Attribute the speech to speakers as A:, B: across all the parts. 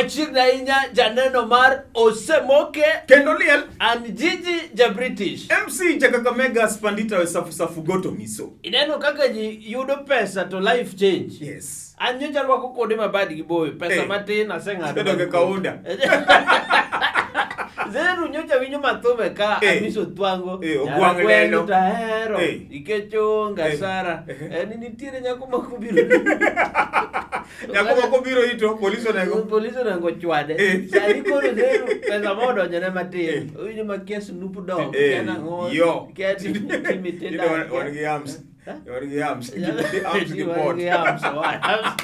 A: Machiegni ahinya janeno mar Osemoke
B: Kendo liel
A: an Gigi ja British.
B: MC Jakakamega Spandita we safu safu goto miso.
A: Ineno kaka ji yudo pesa to life change.
B: Yes.
A: An nyocha arwako kode ma badgi boyo, pesa
B: Eh.
A: matin aseng'ado.
B: Asebedo gi kaunda.
A: Zeru nyocha winjo mathume ka
B: Eh.
A: Amiso Thwango.
B: Eh, ogwang'
A: Nyara
B: lelo.
A: gweng' Tahero.
B: Eh.
A: Ikecho
B: Eh.
A: Ngasara.
B: Eh.
A: Eh, ni nitiere nyako ma kobiro.
B: Nyako ma kobiro ito polis onego.
A: Polis onego chwade.
B: Eh.
A: Sani koro Zeru pesa modonjone matin.
B: Eh.
A: Owinjo ma kia Snoop Dogg,
B: Eh,
A: kia nang'o,
B: yo.
A: kia Timmy
B: Tinde
A: Teda,
B: wan gi arms.
A: Eh?
B: Wan gi arms. Arms gi
A: Wan
B: pot.
A: gi arms, wan arms.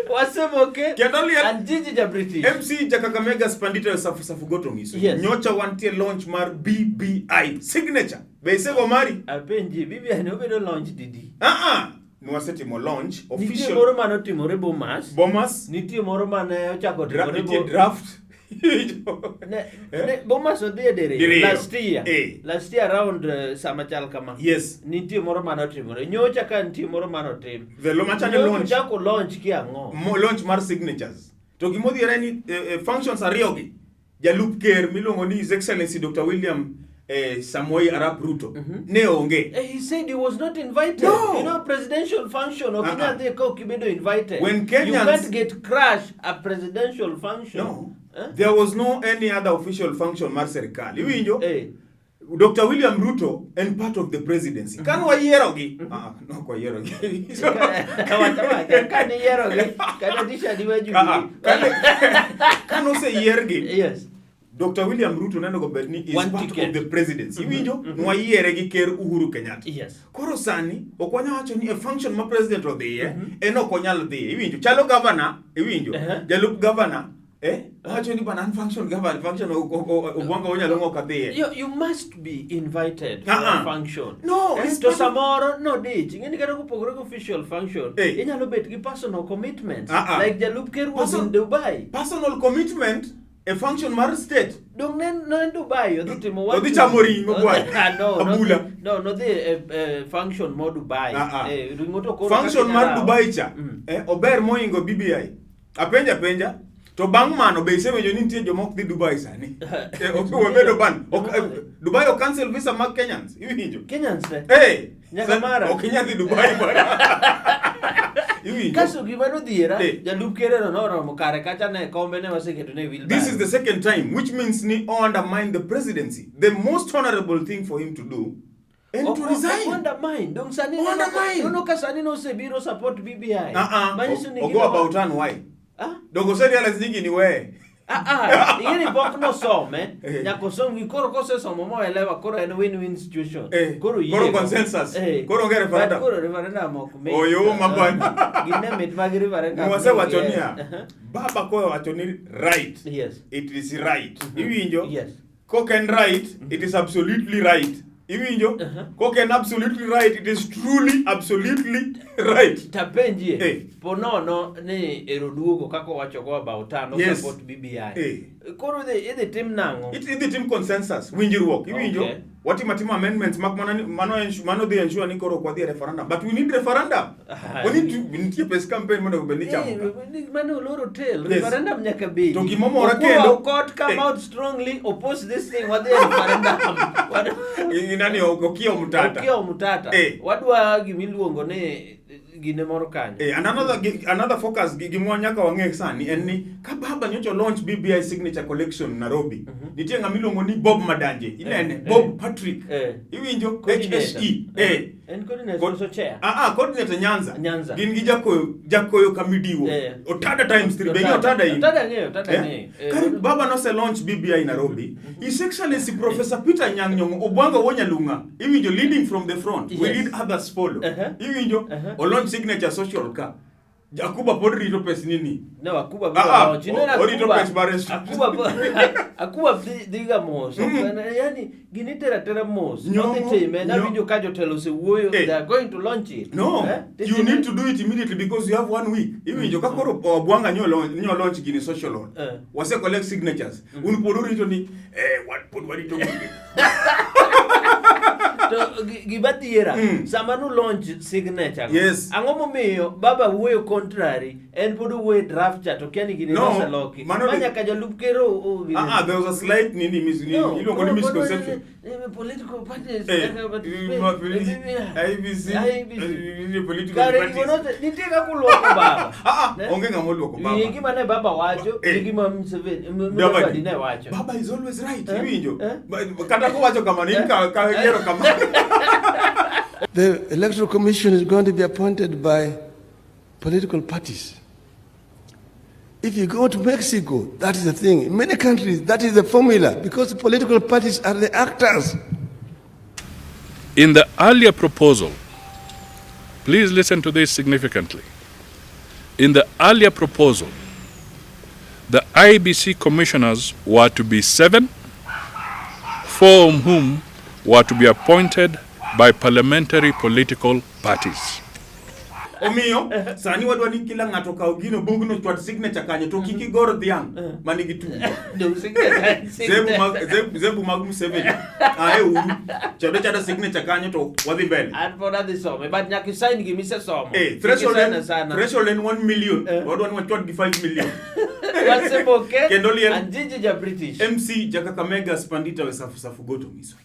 A: Wasemoke.
B: Kendo liel
A: An Gigi ja British.
B: MC Jakakamega Spandita we safu safu goto miso.
A: Yes.
B: Nyocha wantie launch mar BBI signature. Be isego mari?
A: Apenji, BBI ne obedo launch didi?
B: Ah ah. Nwasetimo launch
A: Nitie
B: official.
A: moro mane otimore Bomas.
B: Bomas.
A: Nitie moro mane ochako timore
B: Nitie
A: Bo-
B: draft.
A: Ne, Bomas odhi e diriyo.
B: Diriyo.
A: Last year.
B: Eh.
A: Last year around sama chal kama.
B: Yes.
A: Nitie moro mane otimore. Nyocha ka nitie moro mane otim.
B: The lo machane
A: Nyocha
B: launch.
A: ochako launch ki ang'o?
B: Launch mar signatures. To gimodhiere ni functions ariyogi. Jalup ker miluongo ni His Excellency Dr. William Samoei Arap Ruto ne onge.
A: He said he was not invited.
B: No.
A: You know, presidential function. Ok
B: Uh-uh.
A: inyal dhi ka ok ibedo invited.
B: When
A: You
B: Kenyans-
A: can't get crash a presidential function.
B: No.
A: Eh?
B: There was no any other official function mar serikal. Iwinjo?
A: Eh.
B: Dr. William Ruto en part of the presidency. Kan wayierogi. Ah, no ok wayierogi.
A: Kawacha ka niyierogi kata tisha diwe
B: Ah, ah.
A: Jubilee.
B: Kan oseyiergi.
A: Yes.
B: Dr. William Ruto neno bed ni is
A: One
B: part
A: ticket.
B: of the presidency. Iwinjo? Nwayiere gi ker Uhuru Kenyatta.
A: Yes.
B: Koro sani ok wanyal wacho ni e function ma president odhiye en ok onyal dhiye. Iwinjo? Chalo governor, iwinjo? Jalup governor, eh? Wacho ni bana an function governor, function Obwanga onyalo ng'ok adhiye.
A: You must be invited for
B: Uh-uh.
A: a function.
B: No, it's
A: To
B: part of-
A: samoro no dich. Ing'eni kata kopogore gi official function,
B: Eh.
A: inyalo bet gi personal commitments.
B: Uh-uh.
A: Like jalup ker was in Dubai.
B: Personal commitment e function mar state.
A: Dong ne ne en Dubai odhi timo
B: Odhi chamo ring'o bwana.
A: Ah, no,
B: Abula.
A: No, nodhi e function mo Dubai.
B: Ah, ah.
A: Eh, ring'o to koro
B: Function
A: kaka
B: mar
A: inyalo-
B: Dubai cha ober mohingo BBI. Apenja penja. To bang' mano be isewinjo ni nitie joma ok dhi Dubai sani? Ok wabedo ban. Ok, Dubai ok cancel visa mag Kenyans. Iwinjo?
A: Kenyans te.
B: Eh,
A: Nyaka mara.
B: Ok inyal dhi Dubai bwana. Iwinjo?
A: Kasto gima nodhiera,
B: Eh.
A: jalup kereno noromo kare kacha ne kombe ne waseketo ne wheelbarrow.
B: This is the second time, which means ni undermine the presidency. The most honorable thing for him to do and to resign.
A: Undermine. Dong sani
B: Undermine.
A: Nono ka sani nosebiro support BBI.
B: Uh-uh.
A: Manyiso ni
B: Ogo
A: gino-
B: about turn why?
A: Ah?
B: Dongo se realize ni gini we.
A: Ah, ah, ing'eni pok nosome,
B: Eh.
A: nyaka osom gi koro kosesomo moelewa koro en win-win situation.
B: Eh,
A: Koro
B: koro
A: yiego.
B: consensus.
A: Eh.
B: Koro onge referendum.
A: But koro referendum ok mit.
B: Oyo, mabana.
A: Gine mit mag referendum.
B: Wasewacho
A: Yes.
B: niya. Baba koyo wacho ni right.
A: Yes.
B: It is right. Iwinjo?
A: Yes.
B: Kok en right, it is absolutely right. Iwinjo? Kok en absolutely right, it is truly absolutely right.
A: Tapenjie,
B: Eh.
A: po nono ni ero duogo kaka owacho go about turn
B: Yes.
A: support BBI.
B: Eh.
A: Koro idhi tim nang'o?
B: Idhi tim consensus, winjruok. Iwinjo?
A: Okay.
B: Watimo atima amendments mak mana ni mano dhi ensure ni koro ok wadhi e referendum. But we need referendum. We need to nitie pes campaign monego bed ni chamo ka.
A: Mane oloro tel,
B: Yes.
A: referendum nyaka bedi.
B: To gimomora
A: Okua
B: kendo-
A: Okot come
B: Eh.
A: out strongly oppose this thing wadhi e referendum.
B: Nani Okiya Omtata.
A: Okiya Omtata.
B: Eh.
A: Wadwa gimiluongo ni gine moro kanyo.
B: Eh, and another focus gimwa nyaka wang'e sani en ni ka baba nyocha launch BBI signature collection Nairobi. Nitie ng'ama iluongo ni Bob Madanje. Inene
A: Eh,
B: Bob
A: eh.
B: Patrick.
A: Eh.
B: Iwinjo
A: Coordinator.
B: HSE. Eh.
A: En coordinator koso chair?
B: Ah ah, coordinator Nyanza.
A: Nyanza.
B: Gin gi Jakoyo Kamidiwo.
A: Eh.
B: Otada times 3. Be ing'eyo Otada in?
A: Otada ang'eyo, Otada
B: Eh?
A: ang'eyo. Eh,
B: Kare baba nose launch BBI Nairobi. His Excellency Professor Peter Anyang' Nyong'o Obwanga Wonyalung'a. Iwinjo leading from the front. We
A: Yes.
B: lead others follow.
A: Uh-huh.
B: Iwinjo
A: Uh-huh.
B: o launch signature social ka. Jakuba pod rito pes nini.
A: No, Akuba biro
B: Ah, ah,
A: launch. Ineno
B: orito
A: Akuba-
B: pes mar
A: Akuba dhiga mos. Yani gini tero atera mos.
B: Nyong'o,
A: Odhi time. Nawinjo ka jotelo osewuoyo.
B: Eh.
A: They are going to launch it.
B: No,
A: Eh?
B: you need to do it immediately because you have one week. Iwinjo ka koro Obwanga nyo launch gini social hall.
A: Eh.
B: Wase collect signatures. Un pod urito ni eh wat pod warito gini.
A: To gima dhiera sama nu launch signature go,
B: Yes.
A: ang'o momiyo baba wuoyo contrary en pod owuoyo e draft cha to kia ni gini
B: No,
A: noseloki
B: mano
A: ma
B: de-
A: nyaka jalup ker
B: Ah, ah, there was a slight nini mis
A: No,
B: iluongo ni
A: no,
B: misconception.
A: political parties
B: Eh,
A: participate.
B: IBC,
A: IBC.
B: political
A: Kare
B: parties.
A: gigo nitie kaka uluoko baba.
B: Ah, ah,
A: Ne?
B: onge ng'ama oluoko baba.
A: Gi gima ne baba wacho,
B: Eh.
A: gi gima Museveni, Mudavadi ne wacho.
B: Baba is always right,
A: Eh?
B: iwinjo.
A: Eh?
B: Kata kowacho kamano, in ka yiero kamano.
C: The Electoral Commission is going to be appointed by political parties. If you go to Mexico, that is the thing. In many countries, that is the formula because political parties are the actors.
D: In the earlier proposal, please listen to this significantly. In the earlier proposal, the IBC commissioners were to be 7, 4 of whom were to be appointed by parliamentary political parties.
B: Omiyo, sani wadwa ni kila ng'ato okaw gino bugno chwad signature kanyo to kik igor dhiang' manigi tugo.
A: Dong signature-
B: Zebu mag Museveni. Ae uru. Chwad achwada signature kanyo to wadhi mbele.
A: An pod adhi some, but nyaka isign gima isesomo.
B: Eh, threshold
A: Kik isign
B: en,
A: asana.
B: threshold en 1 million.
A: Eh.
B: Wadwa ni wachwad gi 5 million.
A: Waseboke.
B: Kendo liel.
A: And Gigi ja British.
B: MC Jakakamega Spandita we safu safu goto miso.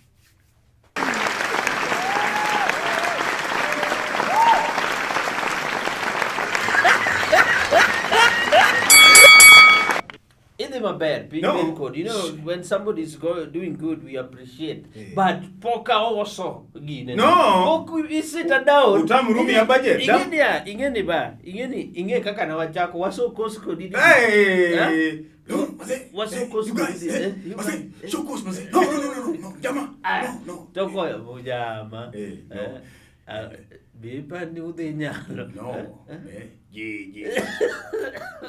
A: Idhi maber, piny
B: No.
A: ber kodi. You know, when somebody is doing good, we appreciate.
B: Eh.
A: But poka oso gine.
B: No.
A: Pok isita down.
B: Utam rumi ya budget.
A: Ing'eni ya, ing'eni ba, ing'eni, ing'e kaka na wachako, waso kos kodi.
B: Hey!
A: Eh?
B: No, mazee.
A: What's
B: Eh,
A: so close
B: you guys,
A: to this,
B: eh?
A: eh? You
B: Mazee,
A: guys, eh?
B: so close, mazee. No, no, no, no, no, jama.
A: Ah,
B: No, no.
A: To koyo mujama.
B: Eh, no.
A: Eh, ah, bi pa ni udhi nyalo.
B: No.
A: Eh,
B: Eh, ji, ji.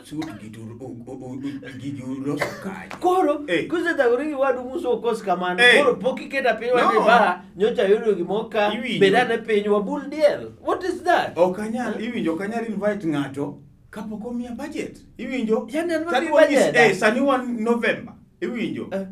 B: Sut gitu, gigi uloso kanye.
A: Koro,
B: Eh.
A: kusethagori gi wadu muso kos kamano,
B: Eh.
A: koro pok iketa piny wach ni
B: No.
A: ba, nyocha ayudo gimoka,
B: Iwinjo.
A: bed ane piny wabul diel. What is that?
B: Ok anyal, iwinjo, ok anyal invite ng'ato kapok omiya budget. Iwinjo?
A: Yani an
B: Sani
A: mamiyi
B: wan
A: budget,
B: eh,
A: ah?
B: sani wan November. Iwinjo?
A: Eh.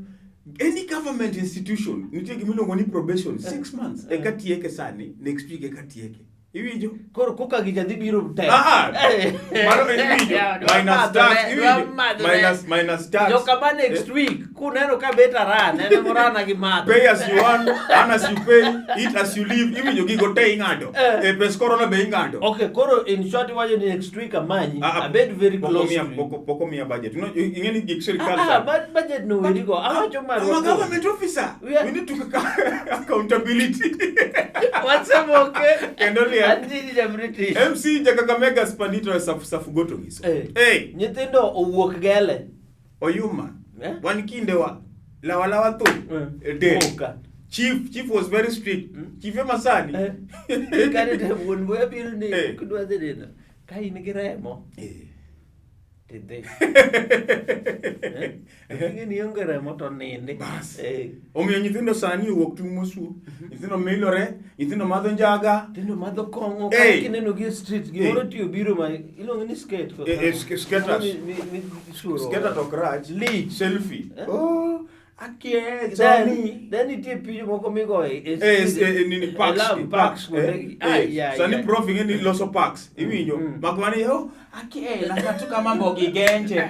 B: Any government institution nitie gima iluongo ni probation 6 months eka tieke sani next week eka tieke. Iwinjo?
A: Koro koka gicha dhi biro tek.
B: Ah, ah.
A: Eh.
B: Mano en iwinjo.
A: Yeah,
B: Minus tax, iwinjo.
A: wamadhre.
B: Minus tax.
A: Joka ma next
B: Eh.
A: week, kuneno ka bet aran, en morana gi madho.
B: Pay as you earn, earn as you pay, eat as you live. Iwinjo gigo te ing'ado.
A: Eh.
B: Eh, pes corona be ing'ado.
A: Okay, koro in short iwacho ni next week amanyi,
B: Ah, ah,
A: abed very
B: pok
A: close
B: omiya-
A: to you.
B: pok omiya budget. No, ing'e ni gik sirkal
A: Ah, ah,
B: sani.
A: budget no werigo. Awacho mar
B: I'm a
A: wakoro.
B: government officer.
A: We are-
B: We need to accountability.
A: Wasemoke.
B: Kendo liel.
A: An Gigi ja British.
B: MC Jakakamega Spandito e safu safu goto ngiso.
A: Eh.
B: Hey,
A: Nyithindo owuok gele.
B: Oyuma.
A: Eh?
B: Wan kinde wa lawa lawa thum.
A: Eh.
B: Eh, del.
A: Moka.
B: Chief, chief was very strict. Chief ema sani.
A: Eh. Kare to wuon boya biro ni
B: Eh.
A: kidwa dhi nindo. Ka in gi remo,
B: Eh.
A: tidhi. Eh? Ing'e ni ionge remo to nindi.
B: Bas.
A: Eh.
B: Omiyo nyithindo sani owuok tung' mosuo. Nyithindo milore, nyithindo madho njaga.
A: Tindo madho kong'o
B: Eh.
A: kata kineno gi e street gimoro
B: Eh.
A: tiyo biro ma iluongo ni skate koso?
B: Eh, eh, skaters.
A: Mi isuro.
B: Skater to ok rach.
A: Lich.
B: Selfie.
A: Eh?
B: Oh, akie
A: Then,
B: Johnny.
A: then nitie picho moko migoyo e
B: Eh,
A: street,
B: eh, nini
A: e
B: parks,
A: lam,
B: parks,
A: parks kuonde
B: eh,
A: gi. Ai,
B: eh,
A: ai,
B: sani
A: ai.
B: prof ing'e ni loso parks iwinjo mak mana ni oh akie nakatuka mambo gi genje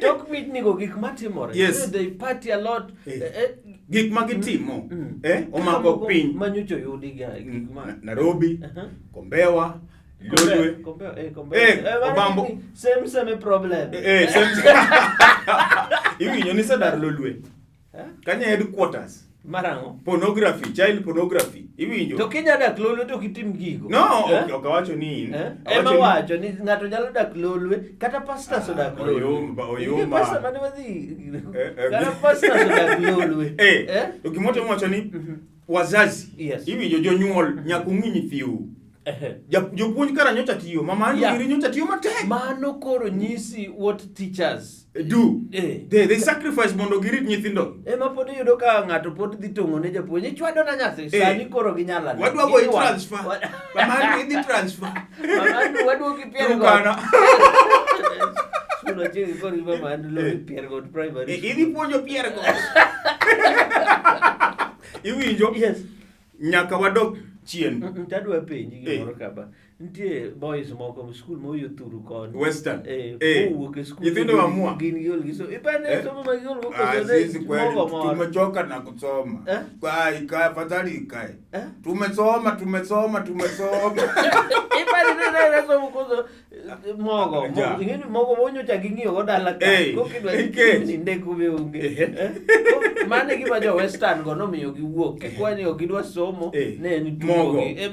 A: Tok mitnigo gik matimore.
B: Yes.
A: You know, they party a lot.
B: Eh.
A: Eh, eh,
B: gik ma gitimo
A: Mm.
B: omako
A: Moko
B: piny
A: Manyocha oyudi ga gik ma
B: Nairobi
A: Uh-huh.
B: Kombewa Lolwe
A: Kombewa, eh, Kombewa.
B: Eh,
A: mano
B: Obambo.
A: same same problem.
B: Eh, same iwinjo ni Sadar Lolwe
A: Eh?
B: kanye headquarters
A: Marang'o?
B: pornography child pornography iwinjo
A: To kinya dak Lolwe to ok itim gigo.
B: no
A: Eh?
B: ok awacho ni in
A: Eh?
B: Awacho
A: Ema
B: ni-
A: wacho ni ng'ato nyalo dak Lolwe kata pastors odak
B: Ah,
A: Lolwe.
B: Oyumba,
A: Nitie
B: oyumba.
A: pastor mane wadhi
B: Eh, eh.
A: kata pastors odak Lolwe.
B: Eh,
A: Eh?
B: to gimotimo wacho ni wazazi
A: Yes.
B: iwinjo jonyuol nyaka ung'i nyithiu
A: Ehe.
B: Jopuonj kara nyocha tiyo mama Andy
A: Yeah.
B: giri nyocha tiyo matek
A: Mano koro nyisi what teachers
B: do
A: Eh.
B: they sacrifice mondo girit nyithindo
A: Ema pod iyudo ka ng'ato pod dhi tong'o ne japuonj ichwado na nyathi
B: Eh.
A: sani koro ginyalo ane.
B: wadwa goyi
A: Idhi wa-
B: transfer mama Andy idhi transfer
A: Mama Andy waduoki pier got.
B: Turkana.
A: Skul achiel gi koro gi Mama Andy luongi
B: Eh.
A: pier got primary
B: Eh,
A: school.
B: idhi puonjo pier got iwinjo
A: Yes.
B: Nyaka wadog chien.
A: Tadwa penji gimoro kaba. Nitie boys moko skul moyo thuru koni.
B: Western.
A: Eh,
B: Eh.
A: mowuok e skul.
B: Nyithindo wa mua.
A: Gin giol gi somo. Ipane
B: Eh?
A: somo ma giol go
B: Ah,
A: koso ne
B: sisi kweli
A: mogo moro.
B: tumechoka na kusoma.
A: Eh?
B: Kwa ikae afadhali ikae.
A: Eh?
B: Tumesoma, tumesoma, tumesoma.
A: Ipani ne ne ne somo koso eh, mogo.
B: Ja.
A: Mogo ing'eni mogo monyocha ging'iyo go dala ka.
B: Eh,
A: Kokidwa
B: nikech.
A: ni ndeko be onge.
B: Eh.
A: Eh? Mano e gima jo Western go nomiyo giwuok. Kikwa ni ok gidwa somo
B: Eh,
A: ne en tugo
B: mogo.
A: gi. Eh,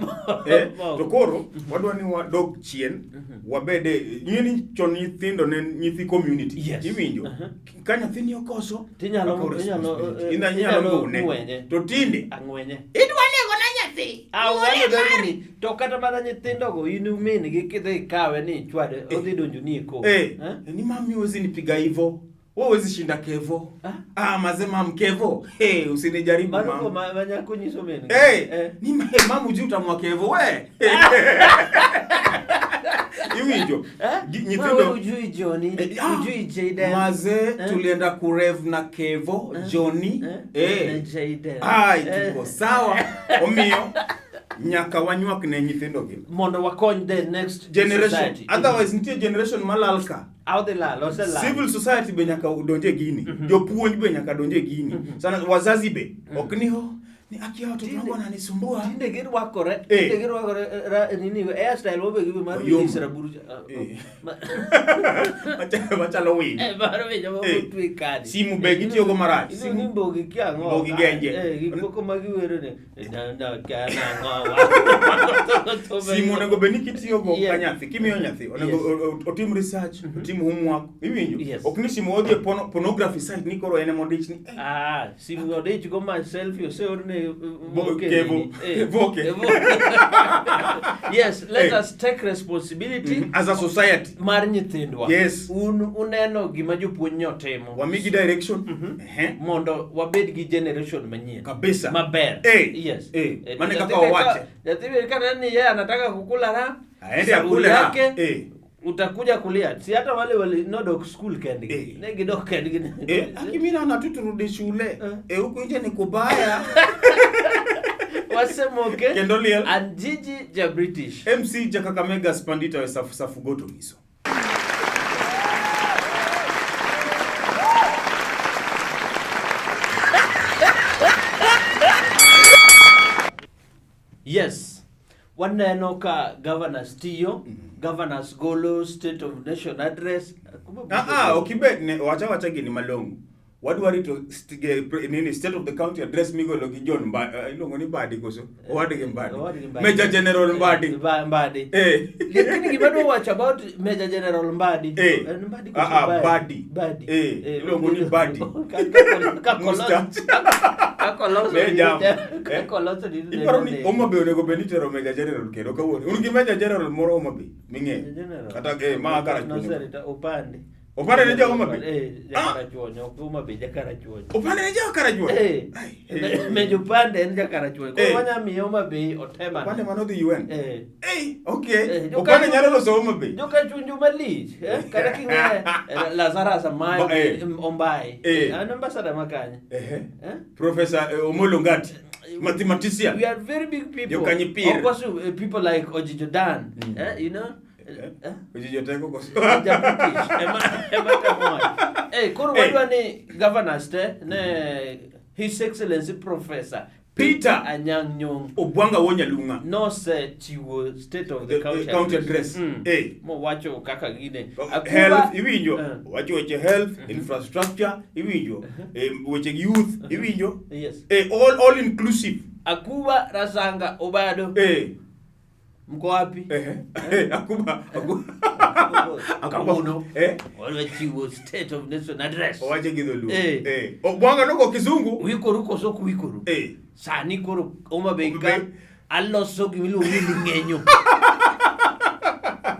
B: Eh,
A: mogo.
B: to koro wadwa ni wadog chien wabede ing'e ni chon nyithindo ne nyithi community
A: Yes.
B: iwinjo
A: Uh-huh.
B: ka nyathini okoso
A: Tinyalo-
B: akawo
A: inyalo,
B: responsibility.
A: eh,
B: Inyalo
A: inyalo
B: ng'une.
A: ng'wenye.
B: to tinde
A: Ang'wenye.
E: Idwa nego na nyathi.
A: Ah,
E: Yore
A: wano
E: mari.
A: dwaro ni to kata mana nyithindogo in min gi kidhi ikawe ni ichwade odhi donjo ni e koko.
B: Eh,
A: Eh?
B: ni mami huwezi nipiga hivyo wewe huwezi shinda kevo
A: Ah?
B: ah mazee mam kevo hey, usinijaribu
A: Mano ko
B: mam
A: ma ma nyako nyiso min gi.
B: hey,
A: Eh.
B: ni mam ujui utamwa kevo we iwinjo
A: Eh?
B: Gi-
A: Ma
B: nyithindo
A: wewe ujui Johnny,
B: Eh, ah,
A: ujui Jaden.
B: mazee
A: Eh?
B: tulienda kurev na kevo Johnny
A: Eh?
B: eh.
A: Na Jaden.
B: Ai,
A: Eh.
B: tuko sawa omiyo nyaka wanywak ne nyithindogi
A: Mondo wakony the next
B: generation
A: society.
B: otherwise nitie generation malal ka
A: Odhi lal, oselal.
B: civil society be nyaka donje gini jopuonj be nyaka donje gini sana wazazi be ok ni ho ni akia watoto wangu wananisumbua
A: Tinde girwakore,
B: Eh.
A: tinde girwakore eh, nini hairstyle mobe gi mar
B: Oyom.
A: Willis Raburu. cha- ah,
B: Eh.
A: ma-
B: Machalo winy
A: Eh, mar winyo ma
B: Eh.
A: otwe kadi.
B: Simu be gitiyogo marach.
A: Iluongo ni mbogi kia ang'o?
B: Mbogi genje.
A: Eh, gik moko ma giwero ni na na kia nang'o wa.
B: simu onego bed ni kitiyogo
A: Yeah.
B: ka nyathi kimiyo nyathi onego
A: Yes.
B: otim research otim homework iwinjo
A: Yes.
B: ok ni simu odhi e pornography site ni koro en emodich ni eh,
A: Ah, simu odich go ma selfie oseorne
B: Kevo. Voke.
A: Yes, let
B: Eh.
A: us take responsibility
B: as a society
A: mar nyithindwa.
B: Yes.
A: Un uneno gima jopuonj notimo.
B: wamigi direction Ehe.
A: Mondo wabed gi generation manyien.
B: Kabisa.
A: Maber.
B: Eh.
A: Yes.
B: Eh.
A: Eh,
B: Mane
A: nyathi
B: kaka owache.
A: Nyathi be ka neno ni yeye anataka kukula raha.
B: Aende
A: shauri
B: akule raha.
A: yake.
B: Eh.
A: Utakuja kulia. Si hata wale wali nodok school kendgi.
B: Eh.
A: Ne gidok kendgi.
B: Eh, aki mimi naona tu turudi shule
A: Eh.
B: eh, huku nje ni kubaya
A: Wasemoke.
B: Kendo liel.
A: And Gigi ja British.
B: MC ja Kakamega Spandita we safu safu goto ngiso
A: Yes. Waneno ka governors tiyo, governors golo state of nation address. Kuma
B: Ah, ah, okibet ne wacha wacha gini malong'o wadwa rito nini state of the county address migolo gi John Mbadi iluongo ni Mbadi koso owadgi Mbadi
A: Owadgi Mbadi.
B: Major General Mbadi
A: Mbadi.
B: eh
A: Lakini gima adwa wacho about Major General Mbadi.
B: Eh.
A: En Mbadi koso
B: Ah, ah,
A: Mbadi?
B: Mbadi.
A: Mbadi.
B: Eh, iluongo ni Mbadi.
A: Ka
B: Mustache.
A: koloso
B: Ne jam.
A: ka koloso ni
B: Iparo ni Homa Bay onego bed ni itero Major General kendo kawuono. Un gi Major General moro Homa Bay ming'eyo. Kata eh, ma Karachuonyo.
A: Noserita Opande.
B: Opande ne ja Homa Bay?
A: Eh,
B: Ah!
A: jakarachuonyo, ok Homa Bay, jakarachuonyo.
B: Opande ne ja Karachuonyo.
A: Eh,
B: Ai, eh.
A: Major Opande en jakarachuonyo. Koro
B: Eh.
A: wanya miye Homa Bay otemane.
B: Opande mano dhi UN.
A: Eh.
B: Eh, okay.
A: Eh,
B: Opande nyalo loso Homa Bay.
A: Jokachunju malich eh? Kata king'e Lazarus Amayo
B: Ba- eh.
A: Ombayi
B: Eh.
A: an ambassador ma kanye
B: Ehe.
A: eh?
B: Professor Omolo Ngati, mathematician.
A: We are very big people.
B: Jokanyi Pir.
A: Of course, people like Ojijo Dan, eh, you know?
B: Eh?
A: Eh?
B: Ojijo teko koso.
A: Ja British. Ema temo wacho. Eh, koro
B: Eh.
A: wadwa ni governors te ne His Excellency Professor
B: Peter
A: Anyang' Nyong'o
B: Obwanga wuo Nyalung'a.
A: nosechiwo state of the
B: The-
A: county
B: the county address. Eh.
A: Mowacho kaka gine. Akuba-
B: Health iwinjo.
A: Eh.
B: Owacho weche health, infrastructure iwinjo. Eh, weche youth iwinjo.
A: Yes.
B: Eh, all inclusive.
A: Akuba Rasanga Obado.
B: Eh.
A: Mko wapi?
B: Eh. Eh, Akuba. Akuba.
A: Kawuono.
B: Eh.
A: Wadwa chiwo state of nation address.
B: Owache gi dholuo.
A: Eh.
B: Eh. Obwanga nogo kizungu.
A: Wikoru koso ok wikoru?
B: Eh.
A: Sani koro Homa Bay
B: Homa
A: ka
B: Bay.
A: aloso gimiluongo ni ling'enyo.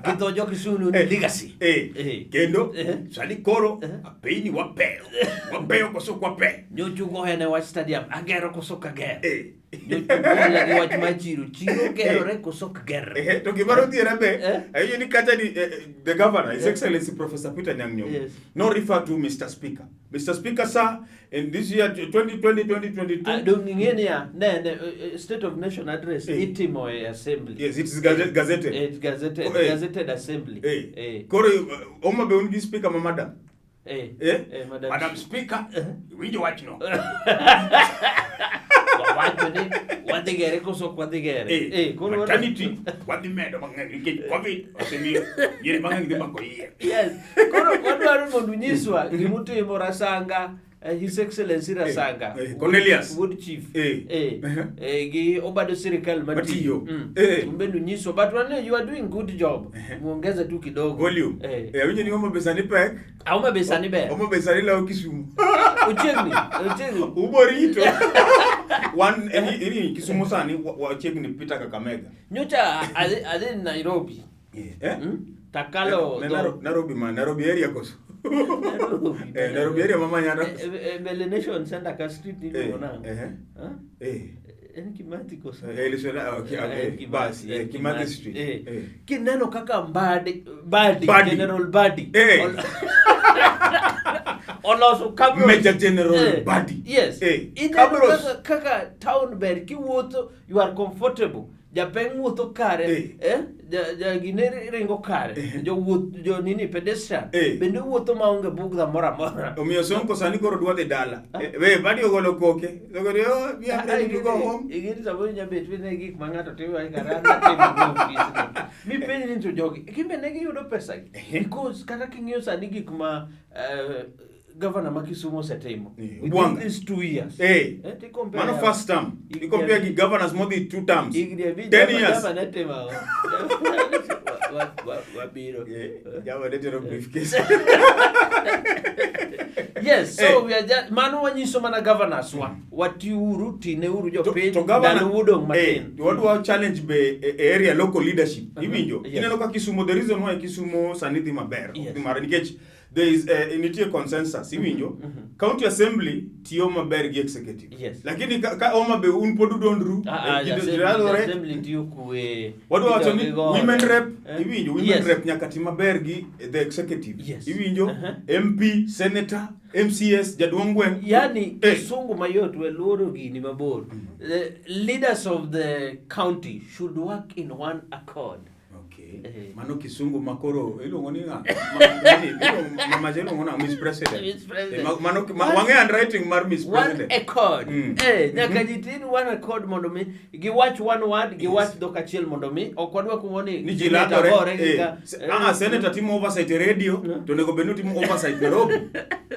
A: Gi dho jo Kisumu ni
B: Eh.
A: legacy.
B: Eh.
A: Eh.
B: Kendo
A: Eh.
B: sani koro
A: Eh.
B: apiny wapeyo. Wapeyo koso ok wapeyo.
A: Nyocha ugoyone wach stadium agero koso ok agero.
B: Eh.
A: Jochung'la gi wach mar chiro. Chiro gerore koso ok gerre?
B: Ehe, to gima nodhiera be
A: Eh.
B: awinjo ni kacha ni the governor, His Excellency Professor Peter Nyang' Nyong'o,
A: Yes.
B: no refer to Mr. Speaker. Mr. Speaker, sir, in this year 2020 2022
A: Ah, dong ing'e niya, ne State of Nation Address
B: Eh.
A: itimo e assembly.
B: Yes, it is gazetted.
A: It's gazetted,
B: Oh, eh.
A: gazetted assembly.
B: Eh.
A: Eh.
B: Koro Homa Bay un gi speaker ma madam.
A: Eh.
B: Eh?
A: Eh, madam.
B: Madam Speaker, iwinjo wachno.
A: Wawacho ni wadhi gere koso ok wadhi gere.
B: Eh,
A: Eh, koro
B: maternity wadhi medo mang'eny nikech COVID osemiyo nyiri mang'eny dhi mako iye.
A: Yes. Koro wadwaro mondo unyiswa gimutimo Rasanga, His Excellency Rasanga.
B: Cornelius.
A: Wood Chief.
B: Eh.
A: Eh.
B: Uh-huh.
A: Gi obado sirikal
B: Matiyo.
A: matiyo. Mm.
B: Eh.
A: Un bende unyiswa but wane you are doing good job. Muongeze tu kidogo.
B: Volume.
A: Eh.
B: Awinjo ni Homa Bay sani pek.
A: Homa Bay sani ber.
B: Homa Bay sani lawo Kisumu.
A: Uchiegni. Uchiegni.
B: Uborito. Wan ini Kisumu sani wachiegni pita Kakamega.
A: Nyocha adhi Nairobi.
B: Eh?
A: Mm? Takalo.
B: Ne Nairobi man, Nairobi area koso.
A: Nairobi.
B: Nairobi area mama nyanda.
A: Mbele Nation Center ka street iluongo nang'o?
B: Eh, eh.
A: Ha?
B: Eh.
A: En Kimathi koso?
B: Lisola, okay, okay.
A: En Kimathi,
B: Bas,
A: en
B: Kimathi Street.
A: Eh.
B: Eh.
A: Kineno kaka Mbadi, Mbadi,
B: Mbadi.
A: General Mbadi.
B: Eh.
A: Oloso Kabros.
B: Major General Mbadi.
A: Yes.
B: Eh.
A: Ineno
B: Kabros.
A: kaka town ber kiwuotho you are comfortable. Japeng wuotho kare,
B: Eh.
A: ja gine ringo kare, jowuoth, jo nini pedestrian,
B: Eh.
A: bende wuotho maonge bugdha moro amora.
B: Omiyo Sonko sani koro dwa dhi dala. We, Mbadi ogolo koke. Sonko ni, oh, we are ready to go home.
A: Igini samoro inya bet ni gik ma ng'ato timo e kara an atimo e ofisni. Mipenj ni to jogi, gimbe ne giyudo pesa gi. Because kata king'iyo sani gik ma governor ma Kisumu osetimo within
B: Bwanga.
A: these 2 years.
B: Eh.
A: Ti compare
B: Mano first term.
A: Higni
B: I compare gi
A: abich.
B: governors modhi 2 terms.
A: Higni abich
B: 10 years.
A: Jama ne timo ang'o? Wabiro.
B: Jama ne tero briefcase.
A: Yes, so we are just mano wanyiso mana governors wa. Watiuru, tineuru jopiny,
B: To governor,
A: ndalo udong' matin.
B: wadwa challenge be e area local leadership. Iwinjo?
A: Yes.
B: Ineno ka Kisumu, the reason why Kisumu sani dhi maber.
A: Yes.
B: Dhi mara nikech there is nitie consensus, iwinjo? County Assembly tiyo maber gi executive.
A: Yes.
B: Lakini ka Homa Bay un pod udondru, jiradore.
A: Assembly tiyo kwe.
B: Wadwa wacho ni
A: Gigo-
B: women rep,
A: Eh?
B: iwinjo, women
A: Yes.
B: rep nyaka ti maber gi the executive.
A: Yes.
B: Iwinjo?
A: Uh-huh.
B: MP, senator, MCS, jaduong' gweng'.
A: Yani kisungu mayot we luoro gini mabor. The leaders of the county should work in one accord.
B: Okay.
A: Eh.
B: Mano kisungu makoro iluongo ni ng'a? Mama cha iluongo nang'o? Miss President.
A: Miss President.
B: Mano wang'e handwriting mar Miss
A: One
B: President.
A: accord. Nyaka ji tin one accord mondo mi giwach one word, giwach dhok achiel mondo mi ok wadwa kumoro ni
B: Ni ji
A: senator
B: landore.
A: gore gi ka-
B: Senator timo oversight e radio, to onego bed ni otimo oversight Nairobi.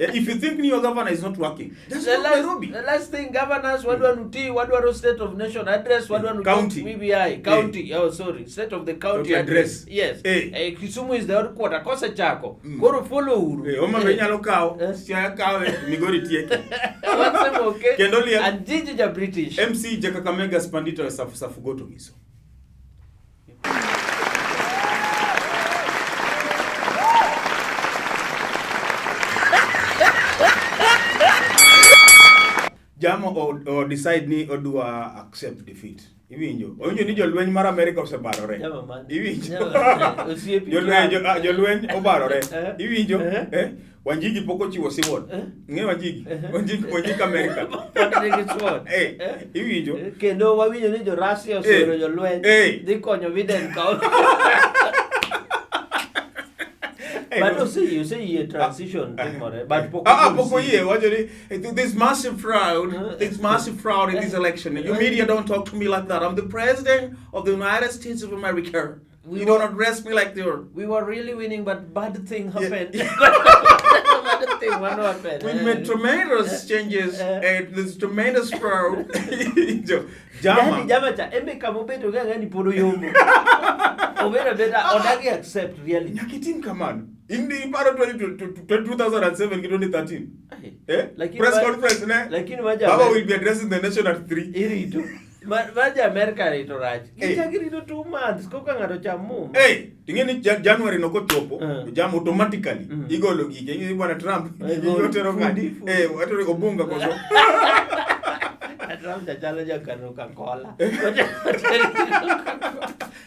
B: If you think ni your governor is not working, just
A: The
B: go Nairobi.
A: last thing, governors, wadwa nuti, wadwaro state of nation address, wadwa nuti
B: County.
A: BBI, county, oh sorry, state of the county
B: County address.
A: address. Yes. Kisumu is the headquarter, kosechako. Koro follow uru.
B: Homa Bay nyalo kawo, Siaya kawe, Migori tieke.
A: Wasema okay.
B: Kendo liel.
A: And jiji ja British.
B: MC ja Kakamega Spandito Safugoto Ngiso. Jamo o decide ni odwa accept defeat. Iwinjo? Owinjo ni jolweny mar Amerika osebarore.
A: Jama man.
B: Iwinjo?
A: Jama man. Osiepi
B: Jolweny,
A: Trump.
B: jolweny obarore. Iwinjo? Wanjigi pok ochiwo siwon. Ng'e Wanjigi? Wanjigi Amerika.
A: Pod nigi sword.
B: Iwinjo?
A: Kendo wawinjo ni jo Russia oseoro jolweny dhi konyo Biden kawo. But oseyie transition timore. But pok ogol
B: Pok oyie,
A: simu.
B: wacho ni, there's massive fraud. There's massive fraud in this election. Your media don't talk to me like that. I'm the president of the United States of America. You don't address me like that.
A: We were really winning, but bad thing happened. Bad thing one happened.
B: We made tremendous changes and there's tremendous fraud. Jama.
A: Yani jama cha embe kama obeto ga ngani pod oyombo. Obedo abeda odagi accept reality.
B: Nyaka itim kamano. In the iparo 2007 gi 2013.
A: Lakini
B: Press conference ne.
A: Lakini maja
B: Baba
A: Amer-
B: will be addressing the nation at 3.
A: Irito. Maja America rito rach. Gichak irito 2 months koka ng'ato cham mum.
B: Ting'e ni January no kochopo, to jam automatically igolo gike. Ing'e ni bwana Trump,
A: Igolo
B: otero ng'adi.
A: fundi, fundi.
B: Otero Obunga koso.
A: Trump cha chalo jakano Coca-Cola.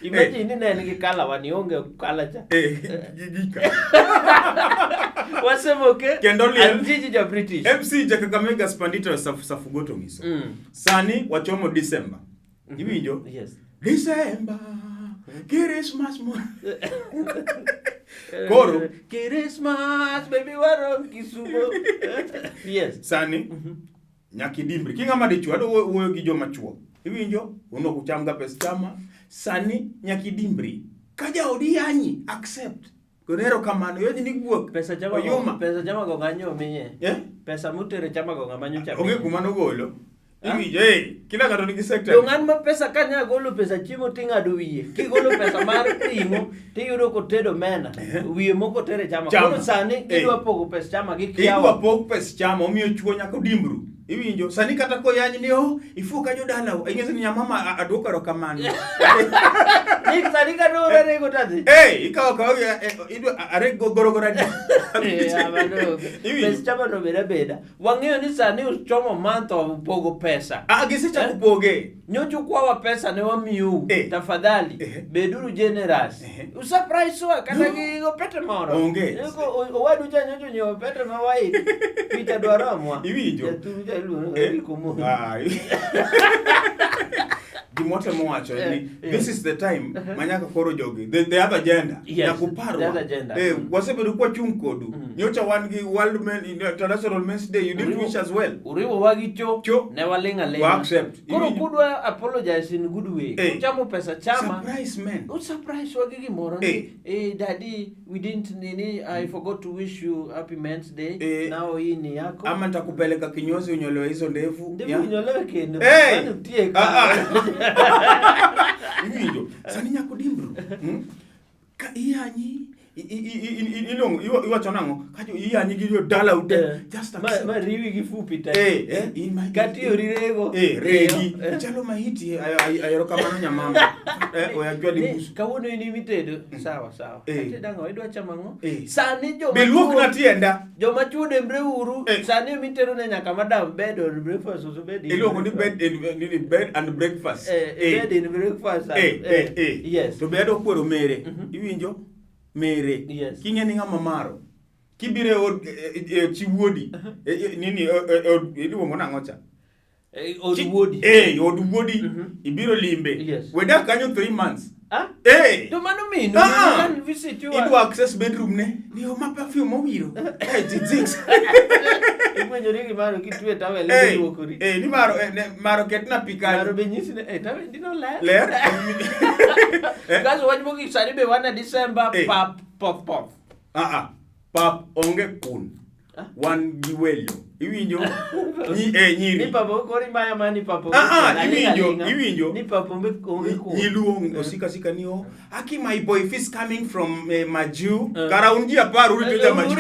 A: Imagine ni ne en gi kala wani onge kala cha.
B: Eh, gi gika.
A: Wasemoke.
B: Kendo liel.
A: An jiji ja British.
B: MC ja Kakamega Spandito Safugoto ngiso. Sani wachomo December. Iwinjo?
A: Yes.
B: December. Christmas mo. Koro
A: Christmas baby warom Kisumo. Yes.
B: Sani nyaka idimbri. Ki ng'ama dichuo adwa wuoyo gi joma chuo. Iwinjo? Un ok ucham ga pes chama. Sani nyaka idimbri. Ka jaodi yanyi, accept. Gone erokamano, iwinj ni guok.
A: Pesa chama
B: Oyuma.
A: go, pesa chama go ng'anyo omiye.
B: Eh?
A: Pesa mutere chama go ng'ama nyocha.
B: Onge kuma nogolo.
A: Ah?
B: Iwinjo, eh, kila ng'ato nigi sector.
A: To ng'an ma pesa kanya golo pesa chiemo ting'ado wiye. Kigolo pesa mar ring'o tiyudo kotedo mena. Wiye moko tere chama.
B: Chama.
A: Koro sani
B: Eh.
A: gidwa pogo pes chama gi
B: Idwa
A: kiawa.
B: pog pes chama omiyo chuo nyaka odimbru. Iwinjo? Sani kata koyany ni oh, ifuo ka jodalau. Ing'eso ni nyamama aduoko erokamano.
A: Ni sani kata urerego tadhi.
B: Eh, ikawo kawo idwa arego gorogoro adi.
A: Eh, amano.
B: Iwinjo?
A: Pes chama no beda beda. Wang'eyo ni sani uchomo month of pogo pesa.
B: Ah, gisechako poge.
A: Nyocha ukwawa pesa ne wamiyou.
B: Eh.
A: Tafadhali
B: Eh.
A: beduru generous.
B: Eh.
A: Usurprise wa kata
B: No.
A: gi opete moro.
B: Onge.
A: Eko, owadu cha nyocha onyiewo opete ma white. Picha dwaromwa.
B: Iwinjo?
A: Jaturu cha iluongo
B: Eh.
A: Eric Omondi.
B: Ah, Gimotemo wacho en ni
A: Eh, eh.
B: this is the time ma nyaka koro jogi the other agenda
A: Yes,
B: nyaka uparwa
A: the other agenda.
B: eh, wasebedo kwachung' kodu nyocha wan gi World Men International Men's Day you didn't wish as well
A: Uriwo wa gi cho,
B: Cho.
A: ne waling' aling'a.
B: Wa accept.
A: Koro
B: Iwinjo?
A: kudwa apologize in good way.
B: Eh.
A: Kuchamo pesa chama.
B: Surprise men.
A: Usurprise wa gi gimoro
B: Eh.
A: ni eh, daddy we didn't nini I forgot to wish you happy men's day.
B: Eh.
A: Now hii ni yako.
B: Ama nitakupeleka kinyozi unyolewe hizo ndevu.
A: Ndevu
B: Yeah.
A: unyolewe kendo.
B: Hey!
A: Mano tiek.
B: Ah, ah. Iwinjo. Sani nyako dimbru. Ka iyanyi iluongo iwacho nang'o? Ka jo iyanyi gi jo dala ute.
A: Eh.
B: Just
A: Ma,
B: accept.
A: ma riwi gi fupi te.
B: Eh, eh, in ma
A: Kati ori rego.
B: Eh, regi.
A: Eh.
B: Chalo mahiti ayero kamano nyamama. Eh, oya chwali
A: Ni,
B: busu.
A: kawuono in imitedo. Sawa sawa.
B: Eh.
A: Atedo ang'o? Idwa chamo ang'o?
B: Eh.
A: Sani joma
B: Be luok
A: chuo-
B: na tienda.
A: Joma chuo dembre uru.
B: Eh.
A: Sani emitero ne nyaka madam bed or breakfast oso bed in
B: Iluongo ni
A: breakfast.
B: bed and nini bed and breakfast.
A: Eh,
B: Eh.
A: bed in breakfast.
B: Eh, eh, eh.
A: Yes.
B: To be adwa kwero mere. Iwinjo? Mere.
A: Yes.
B: King'e ni ng'ama maro. Kibiro e od e chi wuodi. Nini iluongo nang'o cha?
A: Od wuodi.
B: Eh, od wuodi. Ibiro limbe.
A: Yes.
B: We dak kanyo 3 months.
A: Ah?
B: Eh.
A: To mano minu.
B: Ah.
A: You can visit you.
B: Idwa access bedroom ne. Ni o ma perfume mowiro. Eh, jijix.
A: Ipuonjori gimaro kitwe tawel
B: Eh,
A: iluokori.
B: eh, ni maro maro ketna pi
A: Maro
B: kanyo.
A: be nyisi ni eh tawel dino ler.
B: Ler. Eh.
A: Kaso wach mogik sani be wan e December
B: Eh.
A: pap pop pop.
B: Ah ah. Pap onge kun. Wan gi welo. Iwinjo? Nyi eh nyiri.
A: Ni pap koro imaya mana ni pap onge
B: Ah, ah,
A: kun. Aling'
B: iwinjo,
A: aling'a.
B: iwinjo.
A: Ni pap onge onge kun.
B: Nyiluo osika sika ni o. Aki my boy is coming from Maju.
A: Eh.
B: Kara un ji apar urito ja Maju.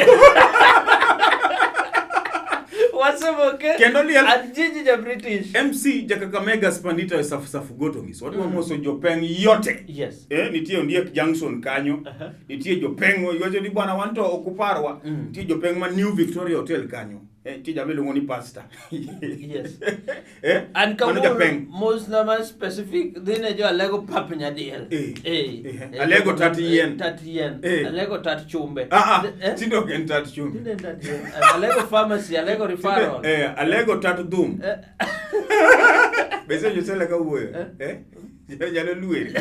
A: Wasemoke.
B: Kendo liel-
A: An jiji ja British.
B: MC ja Kakamega Spandita e Safu Safu Goto ngiso. Wadwa moso jopeng yote.
A: Yes.
B: Eh, nitie Ondiek Junction kanyo. Nitie jopeng iwacho ni bwana wan to ok uparwa. Nitie jopeng ma New Victoria Hotel kanyo. Eh, nitie jama iluongo ni pastor.
A: Yes.
B: Eh,
A: An
B: mano
A: kawuono
B: japeng.
A: mos na ma specific dhi ne jo Alego pap nyadiel.
B: Eh.
A: Eh.
B: Eh. Alego tat yien.
A: Tat yien.
B: Eh.
A: Alego tat chumbe.
B: Ah, ah,
A: Eh?
B: tinde ok en tat chumbi.
A: Tinde en tat yien. Alego pharmacy, Alego referral.
B: Eh, alego tat dhum.
A: Eh.
B: Be isenjo Sela ka wuoyo? Eh? Jalo lueri.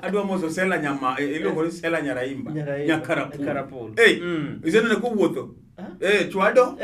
B: Adwa moso Sela nyama, iluongo ni Sela Nyaraimba.
A: Nyaraimba.
B: Nyakarapul.
A: Karapul.
B: Eh,
A: Mm.
B: isenene kowuotho? Eh, chwado?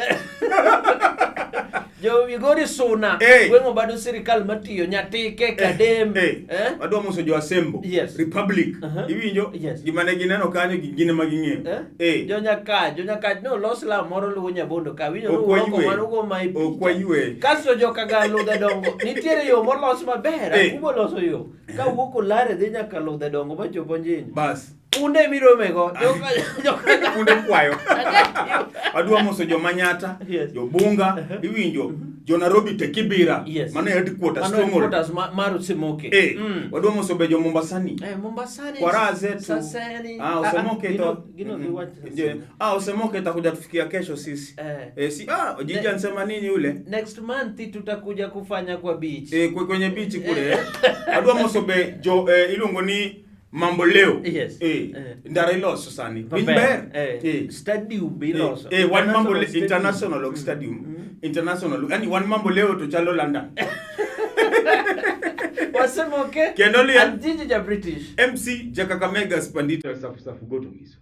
A: Jo Migori Suna.
B: Eh.
A: Gweng'o bado sirikal matiyo Nyatike, Kadem.
B: Eh,
A: Eh?
B: adwa moso jo Asembo.
A: Yes.
B: Republic.
A: Uh-huh.
B: Iwinjo?
A: Yes.
B: Gima ne gineno kanyo gi gin ema ging'eyo.
A: Eh?
B: Eh.
A: Jo Nyakach, jo Nyakach no los law moro luwo Nyabondo ka winjo
B: Ok
A: ni uloko
B: waywe.
A: mano ugo ma e picha.
B: Ok waywe.
A: Kasto jo Kagaludha dongo nitiere yo molos maber,
B: Eh.
A: Akubo loso yo. Ka wuok Olare dhi nyaka Ludhe dongo machopo Njinyo.
B: Bas.
A: Punde miromego. Jo
B: Punde kwayo. Adwa moso jo Manyata,
A: Yes.
B: jo Bunga, iwinjo. Jo Nairobi te Kibira.
A: Yes.
B: Mano e headquarters
A: Mano
B: stronghold.
A: headquarters mar Usemoke.
B: Eh, wadwa moso be jo Mombasani.
A: Eh, Mombasani.
B: Kwa raha zetu.
A: Saseni.
B: Ah, Usemoke ito.
A: Gino
B: Mm.
A: giwacho.
B: Je, ah, Usemoke itakuja tufikia kesho sisi.
A: Eh.
B: Eh, si ah, jiji
A: Ne-
B: anasema nini yule?
A: Next month tutakuja kufanya kwa beach.
B: Eh, kwenye beach kule. Eh. Adwa moso be jo iluongo ni Mambo Leo.
A: Yes.
B: Eh,
A: Eh.
B: ndara iloso sani. Piny
A: Maber.
B: ber.
A: Eh.
B: Eh.
A: Stadium be iloso.
B: Eh, wan Mambo
A: International stadium.
B: International ok stadium. International. Yani wan Mambo Leo to chalo London.
A: Wasemoke.
B: Kendo liel.
A: An jiji ja British.
B: MC Jakakamega Spandita safu safu goto miso.